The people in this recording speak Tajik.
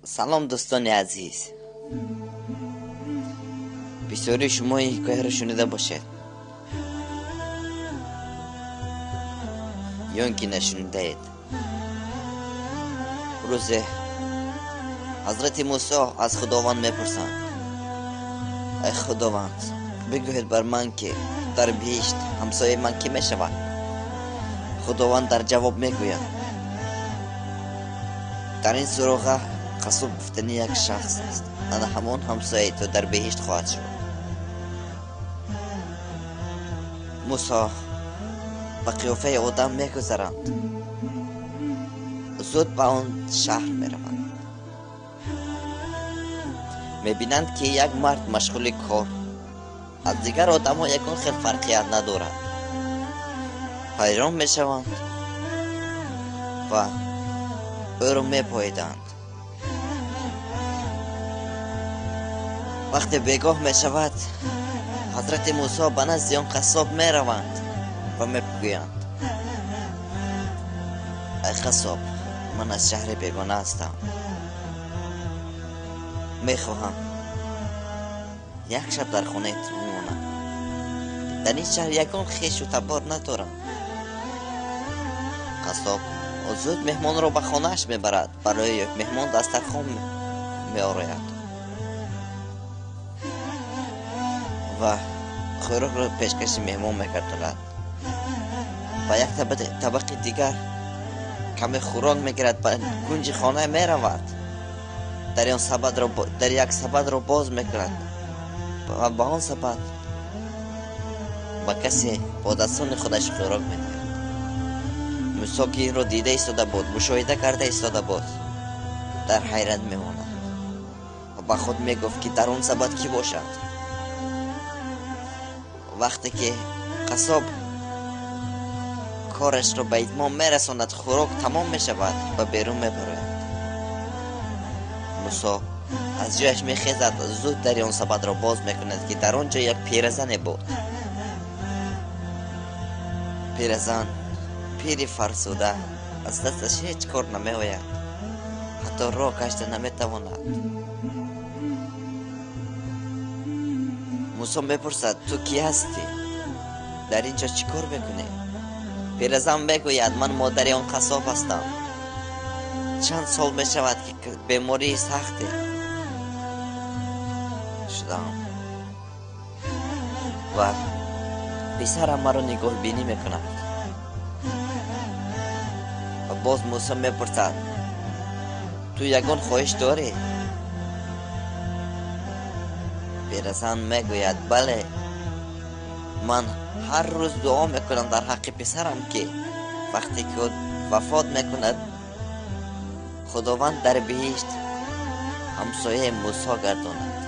Салом, дӯстони азиз. Бисёри шумо ин ҳикояро шунида бошед ё ин ки нашунидаед. Рӯзе ҳазрати Мусо аз Худованд мепурсанд: эй Худованд, бигӯед бар ман, ки дар биҳишт ҳамсояи ман кӣ мешавад? Худованд дар ҷавоб мегӯяд: дар ин суроға қассоб гуфтани як шахс аст, ана ҳамон ҳамсояи ту дар биҳишт хоҳад шуд. Мусо ба қиёфаи одам мегузаранд, зуд ба он шаҳр мераванд. Мебинанд, ки як мард машғули кор, аз дигар одамҳо ягон хел фарқият надорад. Ҳайрон мешаванд ва ӯро мепоиданд. Вақте бегоҳ мешавад, ҳазрати Мусо ба назди он қассоб мераванд ва мегӯянд: ай қассоб, ман аз шаҳри бегона ҳастам, мехоҳам як шаб дар хонаи ту бимонам. Дар ин шаҳр ягон хешу табор надорам. Қассоб зуд меҳмонро ба хонааш мебарад, барои меҳмон дастархон меорояд ва хӯрокро пешкаши меҳмон мегардонад. Ба як табақи дигар каме хӯрок мегирад, ба кунҷи хона меравад, дар як сабадро боз мекунад ва ба он сабад ба касе бо дастони худаш хӯрок медиҳад. Мусо, ки инро дида истода буд, мушоҳида карда истода буд, дар ҳайрат мемонад ва ба худ мегуфт, ки дар он сабад кӣ бошад. Вақте ки қассоб корашро ба итмом мерасонад, хӯрок тамом мешавад ва берун мебарояд. Мусо аз ҷояш мехезад, зуд дари он сабадро боз мекунад, ки дар он ҷо як пиразане буд. Пиразан пири фарсуда, аз дасташ ҳеҷ кор намеояд, ҳатто роҳ гашта наметавонад. Мусо мепурсад: ту кӣ ҳастӣ? Дар ин ҷо чӣ кор мекунӣ? Пиразан мегӯяд: ман модари он қассоб ҳастам. Чанд сол мешавад, ки бемории сахте шудам ва писарам маро нигоҳбинӣ мекунад. Ва боз Мусо мепурсад: ту ягон хоҳиш дорӣ? Пиразан мегӯяд: бале, ман ҳар рӯз дуо мекунам дар ҳаққи писарам, ки вақте ки ӯ вафот мекунад, Худованд дар биҳишт ҳамсояи Мусо гардонад.